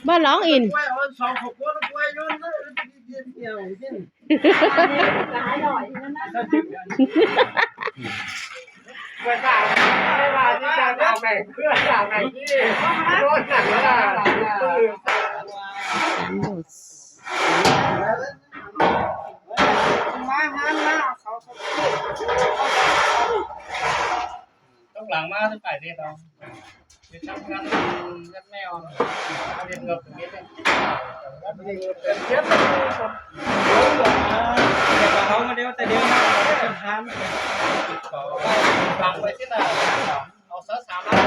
ບໍ່ລອງອິນ. ຕ້ອງຫຼັງມາເຖິງປາຍເດດເນາະ ໄປທຳງານເງິນແມວ ເຮັດເງິນເຮັດເງິນ ເກັບເງິນ ເກັບເງິນ ເຮົາມາເດວແຕ່ເດວມາເອົາເປັນພັນ ຝັງໄວ້ທີ່ໜ້າ ເອົາຊະສາມລ້ານ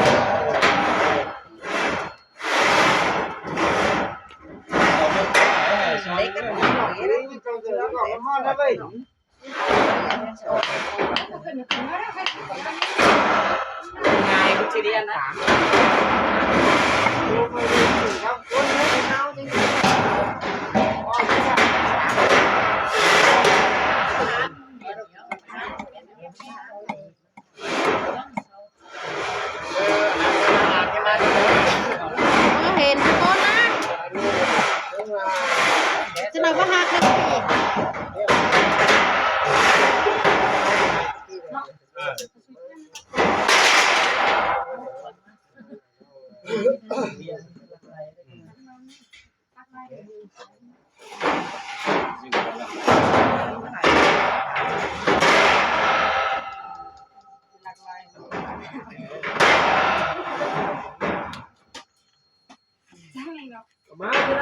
ງ່າຍກວ່າຊິເລີຍນະ. ເຫັນທຸກຄົນນະ ຈະນຳມາຫາກັນ. ມາເດີນ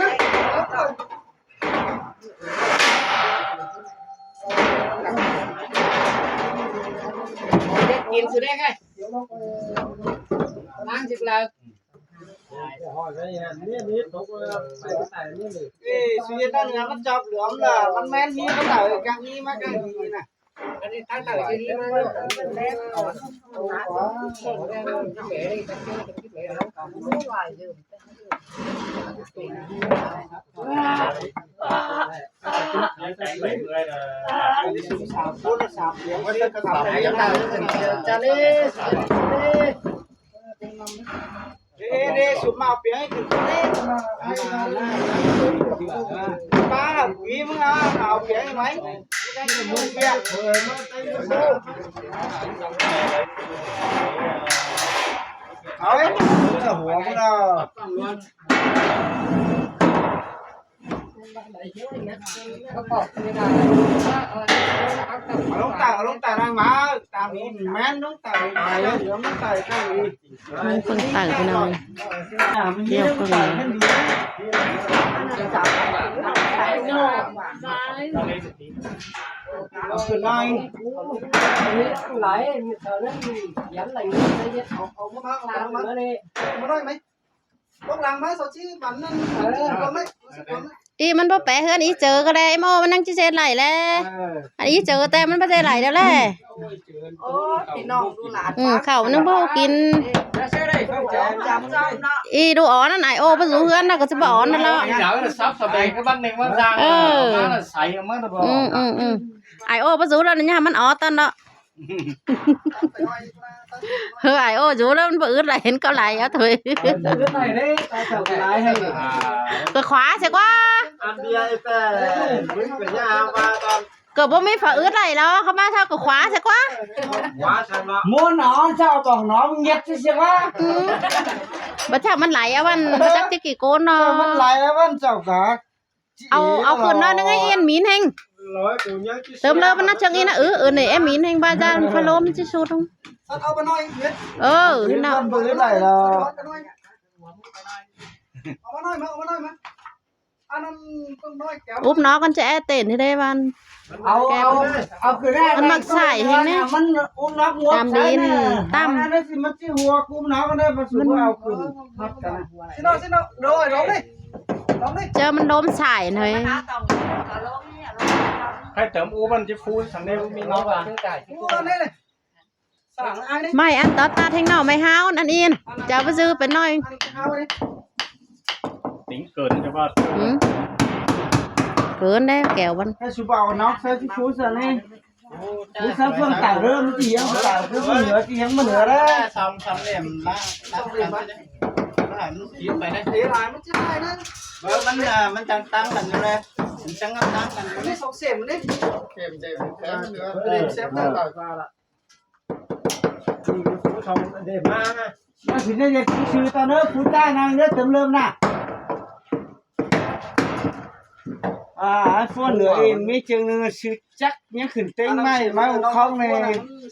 ະ ເດັດກິນສຸເດັກເອີຍ ລ້າງຊິລາວ ເອີ ຊິເຮັດນັ້ນນະ ມັນຈອບຫຼວມລະ ມັນແມ່ນມີກະເຕີກະມີມາກະມີນະ ອັນນີ້ຕັ້ງເຕີທີ່ນີ້ມາ ເດ ເດ ສຸມມາເອົາປຽງໃຫ້ຂຶ້ນເດ້ ປ້າ ວີມຶງເອົາ ເອົາປຽງໃຫ້ໄໝ ເອົາ ຫົວມຶງເອົາ. ເອົາລົງໃຕ້ ເອົາລົງໃຕ້ນາງໝາ ຕາມນີ້ແມ່ນລົງໃຕ້ ເອົາລົງໃຕ້ ຕັ້ງນີ້ ເບິ່ງເບິ່ງໃຕ້ພີ່ນ້ອງ ດຽວເບິ່ງ ເອົາຂຶ້ນໜ້ອຍ ຫຼາຍ ເອົາ ເອົາມາ ເອົາມາ ເອົາມາໜ້ອຍໄໝ? ຕົກຫຼັງມາ ຊາວສີ່ ບັນນັ້ນ ເອີ ອີມັນບໍ່ແປເຮືອນອີເຈີກໍໄດ້ ໂມມັນຍັງຊິເຮັດໄຫຼແລະ ເອີ ອັນອີເຈີແຕ່ມັນບໍ່ໄດ້ໄຫຼແລ້ວແລະ ໂອ້ ພີ່ນ້ອງດູຫຼານ ອື ເຂົ້າມັນຍັງບໍ່ກິນ ອີດູອ່ອນນັ້ນ ໄອໂອໄປຢູ່ເຮືອນນະ ກໍຊິບໍ່ອ່ອນນັ້ນລະ ເອີ ອື ອື ອື ໄອໂອໄປຢູ່ແລ້ວນີ້ ມັນອອດຕອນເນາະ. ເຮີ ໄອໂອຢູ່ແລ້ວມັນບໍ່ອຶດລະ ເຫັນເຂົາໄຫຼເອົາເທີຍ ເອີ ເອົາເທີຍໄຫຼໃຫ້ ໄປຂວາຊະກວ່າ ອັນດຽວໄອ້ແປ້ ມຶງໄປຫາມາຕອນ ກໍບໍ່ມີຜາອຶດໄຫຼແລ້ວ ເຂົາມາເທົ່າກໍຂວາຊະກວ່າ ຂວາຊະເນາະ ໝູນອນເຈົ້າຕ້ອງໜອມເຫງັດຊະກວ່າ ອື ບັດຖ້າມັນໄຫຼອາວັນ ຈັກຊິກີ້ໂກນເນາະ ເຈົ້າມັນໄຫຼອາວັນເຈົ້າກະ ເອົາ ເອົາຂຶ້ນໜ້ອຍໜຶ່ງ ໃຫ້ເອັນໝິນແຮງ ເຕີມເລີບມັນນະ ເຊີງອີນະ ເອີ ເອີ ນີ້ແອໝິນແຮງ ບາດຢານພະໂລມັນຊິຊູດລົງ ເອົາມາໜ້ອຍ ເອີ ເຫັນເນາະ ເບິ່ງໄດ້ແລ້ວ ເອົາມາໜ້ອຍມາ ເອົາມາໜ້ອຍມາ ອັນນັ້ນເບິ່ງໜ້ອຍແກ້ວ ອຸບເນາະ ກັນຈະແອເຕັ້ນໃຫ້ໄດ້ວັນ ເອົາ ເອົາ ເອົາຂຶ້ນແລ້ວ ມັນມັກໃສ່ແຮງເດ້ ມັນອຸບນອກງົວ ຕຳດີນ ຕຳ ອັນນັ້ນຊິມັນຊິຫົວກຸມເນາະ ກໍໄດ້ປະຊຸມເອົາຂຶ້ນ ມັກກັນ ຊິເນາະ ຊິເນາະ ໂດຍ ໂດຍ ເຈີມັນລົມສາຍເຮີ້ຍ ໃຫ້ເຕີມອູ້ມັນຈະຟູສັນເດ ມີເນາະ ອູ້ອັນນີ້ເລີຍ ໄມ້ອັນຕອດຕາແທງເນາະ ໄມ້ຮ້າວອັນອີນ ເຈົ້າໄປຊື້ໄປໜ້ອຍ ຕິງເກີນຈະວ່າ ອື ເກີນແລ້ວແກ້ວມັນ ໃຫ້ຊຸບເອົານອກໃສ່ຊຸບໃສ່ນີ້ ຜູ້ຊາວເຄື່ອງຕາເລີ່ມຊິຫຍັງຕາຄືບໍ່ເໜືອຊິຫຍັງບໍ່ເໜືອແລ້ວ ສອງສາມເຫຼັ້ມລະ ມັນຊິໄປໄດ້ ເວລາມັນຈະໄດ້ນະ ເບິ່ງມັນ ມັນຈັ່ງຕັ້ງກັນຢູ່ເລີຍ ມັນຈັ່ງຕັ້ງກັນຢູ່ ນີ້ສອງເຫຼັ້ມນີ້ ເຫຼັ້ມເຫຼັ້ມເຫຼັ້ມເໜືອ ເຫຼັ້ມເຫຼັ້ມຕາກວ່າລະ ນີ້ຄືຜູ້ເຖົ້າເດ້ມາ ມາຊິໄດ້ເຮັດຊື່ຕາເດີ ຜູ້ຕ້ານາງເດີ ເຕີມເລີ່ມນະ ອ່າ ໂຟນເຫຼືອເອງ ມີຈຶ່ງໜຶ່ງຊື່ຈັກ ຍັງຂຶ້ນເຕັງໃໝ່ ມາຂອງແດ່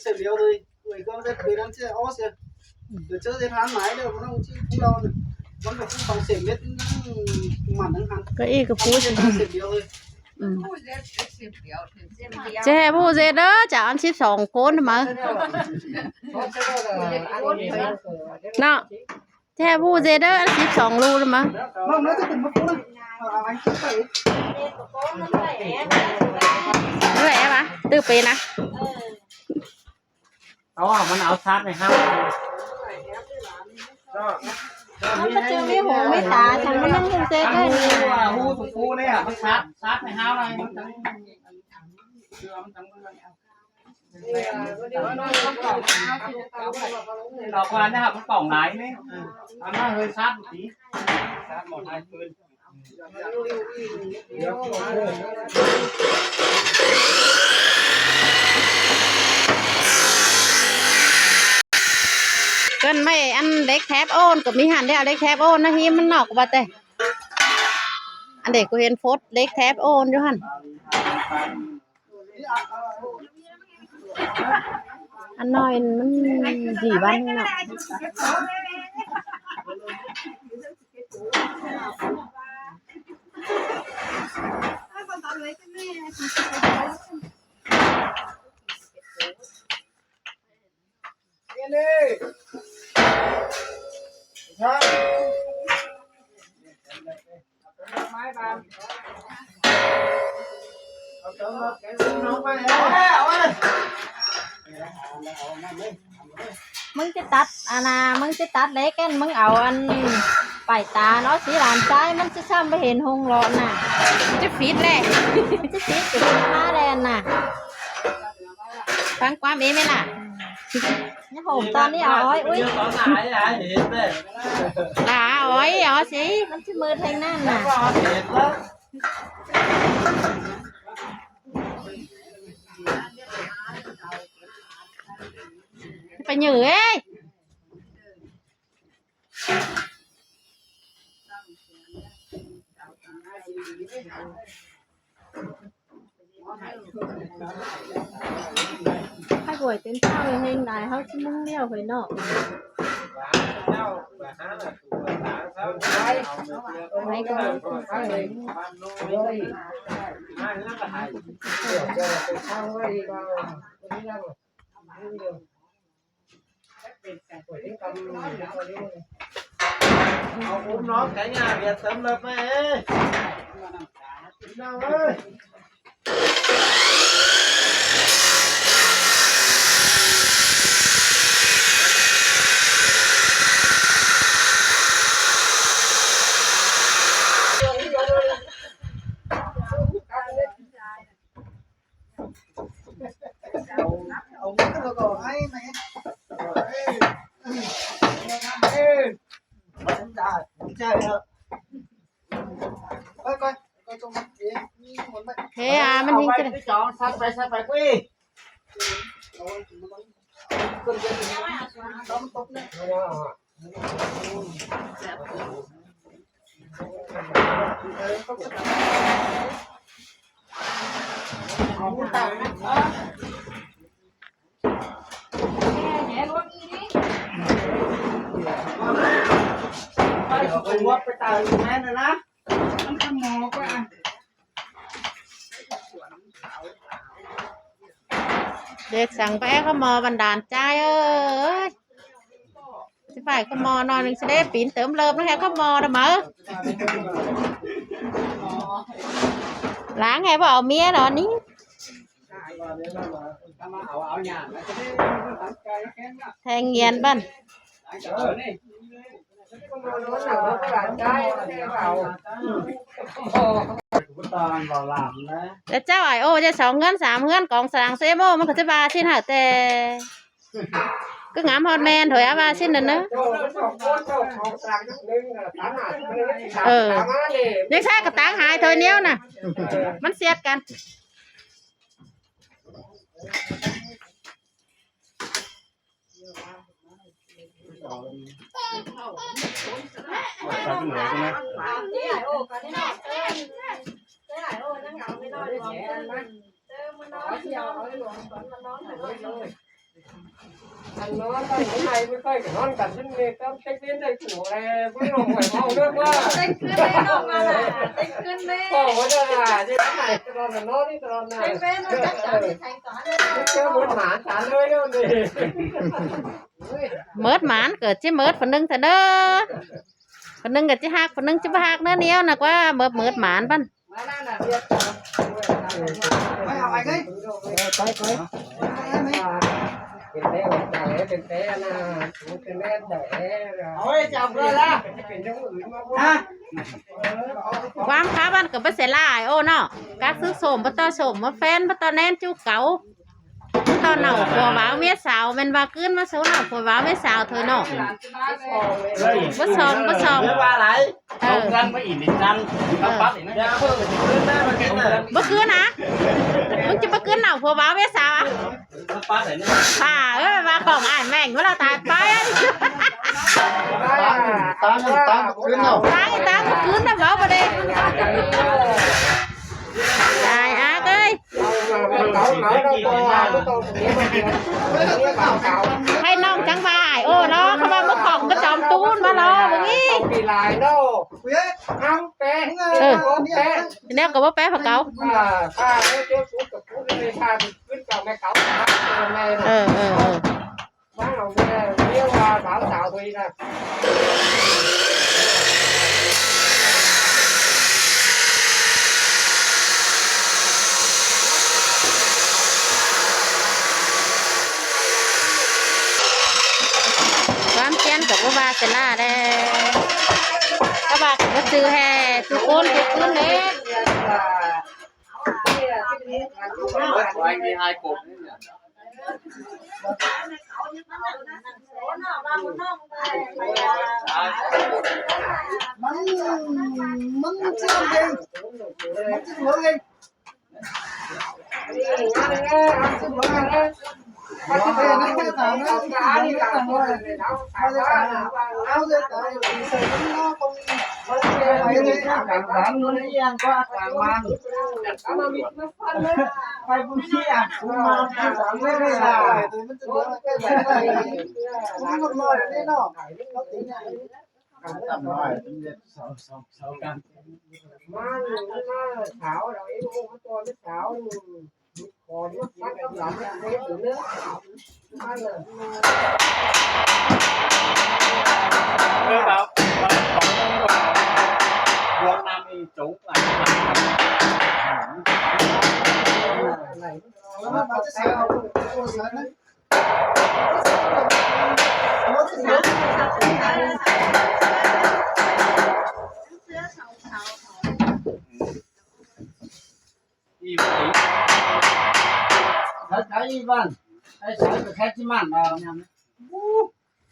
ເສດດຽວເລີຍ ເອີຍ ກໍເຮັດເປັນອັນເສຍ ເອົາເສຍ ດຽວເຈີເສຍທານໝາຍເດີ ມັນຕ້ອງທີ່ຜູ້ເຮົານີ້ ມັນກໍຜູ້ຕ້ອງເສຍເມັດ ມັນນັ້ນຫັ້ນ ກໍເອກະຜູ້ເສດດຽວເລີຍ ອືມ ຈະໃຫ້ຜູ້ເສດເດີ ຈະເອົາສິບສອງໂຄນມາ ເນາະ ແທ້ຜູ້ເສດເດີ ອັນສິບສອງລູນະມາ ເລື້ອຍຫວາ ຕື້ເປນະ ເອົາ ມັນເອົາຊາດໃຫ້ເຮົາ ມັນກໍຈະມີຫູມີຕາ ຊັ້ນມັນຍັງຮູ້ເສດໄດ້ ຮູ້ ຮູ້ທຸກຜູ້ເລີຍ ມັນຊາດ ຊາດໃຫ້ເຮົາ ມັນຈັ່ງ ເຊື່ອມັນຈັ່ງ ດອກວ່ານະ ມັນກອງຫຼາຍນີ້ ເອົາມາເຮີຍຊາດຕິ ຊາດໝົດໃຫ້ຄືນ ເກີນໄມ້ ອັນເຫຼັກແທບໂອນກໍມີຫັ້ນ ໄດ້ເອົາເຫຼັກແທບໂອນນະ ຮີມມັນນອກວ່າແຕ່ ອັນເດ ກູເຫັນໂພສເຫຼັກແທບໂອນຢູ່ຫັ້ນ. ອັນນ້ອຍມັນດີວັນເນາະ ມຶງຈະຕັດ ອັນນ່າ ມຶງຈະຕັດເຫຼັກ ອັນ ມຶງເອົາອັນ ປາຍຕາເນາະ ສີຫຼານຊາຍ ມັນຈະຊ້ຳ ບໍ່ເຫັນຫົງເລາະນະ ຈະຟິດແຫຼະ ຈະຟິດ ຈະຟິດມາແລ້ວນະ. ຟັງຄວາມເອງແມ່ນລະ ຍາໂຮມຕອນນີ້ເອົາອ້ອຍ ອຸ້ຍ ລາອ້ອຍເອົາຊິ ມັນຊິມືດແຮງນັ້ນນະ ໄປເຫຍື້ອເອີຍ. ໃຫ້ບວຍເຕັມເຊົ້າແຮງຫຼາຍ ເຮົາຊິມຸງແລ້ວເຮີ້ຍເນາະ ໄວ້ກ່ອນ. ເອົາອຸ້ມນ້ອງໄກ່ຫຍ້າ ບຽດເຕີມເລີບມາເອີຍ ພີ່ນ້ອງເອີຍ.ເດັກສັ່ງໄປເອົາເຂົ້າໝໍ້ບັນດານຈາຍເອີຍ ຊິໄປເຂົ້າໝໍ້ໜ້ອຍໜຶ່ງຊິໄດ້ປີນເຕີມເລີບນະ ແຄ່ເຂົ້າໝໍ້ນະເໝີ ລ້າງໃຫ້ບໍ່ເອົາເມຍດອກນີ້ ແທງຫຽນບັ້ນ. ແຕ່ເຈົ້າອ້າຍໂອ້ ຈະສອງເຮືອນສາມເຮືອນ ກອງສະຫຼາງເຊໂມ ມັນກໍຈະວ່າຊິນຫາແຕ່ ຄືງາມຮອດແມ່ນ ຖອຍອາວ່າຊິນນັ້ນເນາະ. ເອີ ຍັງໃຊ້ກະຕັງຫາຍຖອຍໜຽວນະ ມັນສຽດກັນ. ອັນນອນຕອນໃດບໍ່ຄ່ອຍກະນອນກັນ ເປັນເວັນໄດ້ຜົວແລ ບໍ່ໄດ້ອອກໄປເວົ້າເລື່ອງວ່າ ເຕັມຄືນເລີຍ ອອກມາລະ ເຕັມຄືນເລີຍ ເວົ້າບໍ່ໄດ້ລະ ເຮັດໃຫ້ຕະຫຼອດນະ ນອນນີ້ຕະຫຼອດນະ ເຕັມເວັນນະ ຈັກຈະເຮັດໃຫ້ຕອນ ເຈີໝົດໝານຕາເລີຍເດ້ ເມິດໝານ ເກີດຊິເມິດ ຜູ້ໜຶ່ງຊະເດີ ຜູ້ໜຶ່ງກໍຊິຮັກ ຜູ້ໜຶ່ງຊິບໍ່ຮັກ ເນີນຽວນະກວ່າ ເມີດໝານປານ ຄວາມຄາວັນກໍບໍ່ເສຍຫຼາຍໂອ້ເນາະ ກາກຊື້ສົ້ມບໍ່ຕໍ່ສົ້ມ ມາແຟນບໍ່ຕໍ່ແນນຈຸເກົ່າ. ຕໍ່ເນົ່າຜົວບ່າວເມຍສາວ ແມ່ນວ່າກືນມາໂຊເນົ່າຜົວບ່າວເມຍສາວເທີເນາະ ບໍ່ສ່ອງ ບໍ່ສ່ອງ ວ່າຫຼາຍ ເອີ ເອົາເງິນມາອີກນີ້ຈັ່ງ ເອີ ປັບອີກນະ ບໍ່ຄືນນະ ມຶງຈະບໍ່ຄືນເນົ່າຜົວບ່າວເມຍສາວ ປັບອີກນະ ຂ້າເອີຍ ວ່າຂອງອ້າຍແມ່ງ ວ່າລາວຕາຍໄປ ຕາຍ ຕາຍບໍ່ຄືນເນາະ ຕາຍ ຕາຍບໍ່ຄືນນະ ເວົ້າບໍ່ໄດ້ ຕາຍອາກເອີຍ. ໃຫ້ນ້ອງຈັງວ່າອ້າຍໂອ້ເນາະ ເຂົາວ່າມື້ຂອງກະຈອມຕູນວ່າເນາະ ບໍ່ມີ ເອີ ແນວກໍບໍ່ແປພະເກົາ ເອີ ເອີ ເອີ ເອີ. ມາເອົາແມ່ເມຍວ່າສາວໂທຍນະ ຄວາມຄຽນກໍບໍ່ວ່າແຕ່ລາແດ່ ກະວ່າກໍບໍ່ຈື່ແທ້ ທຸກຄົນທຸກຄືນເດ້. ມັນ ມັນຊິເອົາເອງ ມັນຊິເອົາເອງ ມັນຊິເອົາເອງ ມັນຊິເອົາເອງ ເອົາເອງ ເອົາເອງ ເອົາເອງ ເອົາເອງ.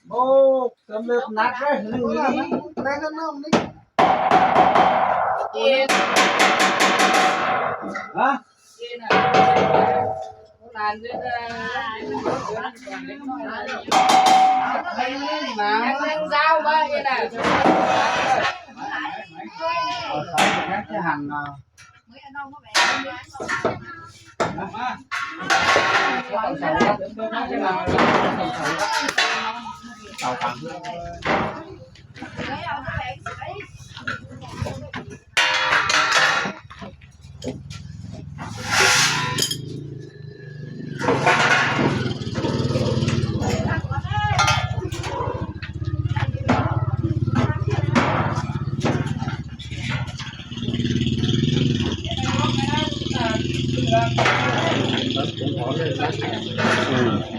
ໂອ້ ສຳເລັດໜັກເດ້ ໜຶ່ງນີ້ ຮະ? ອືມ.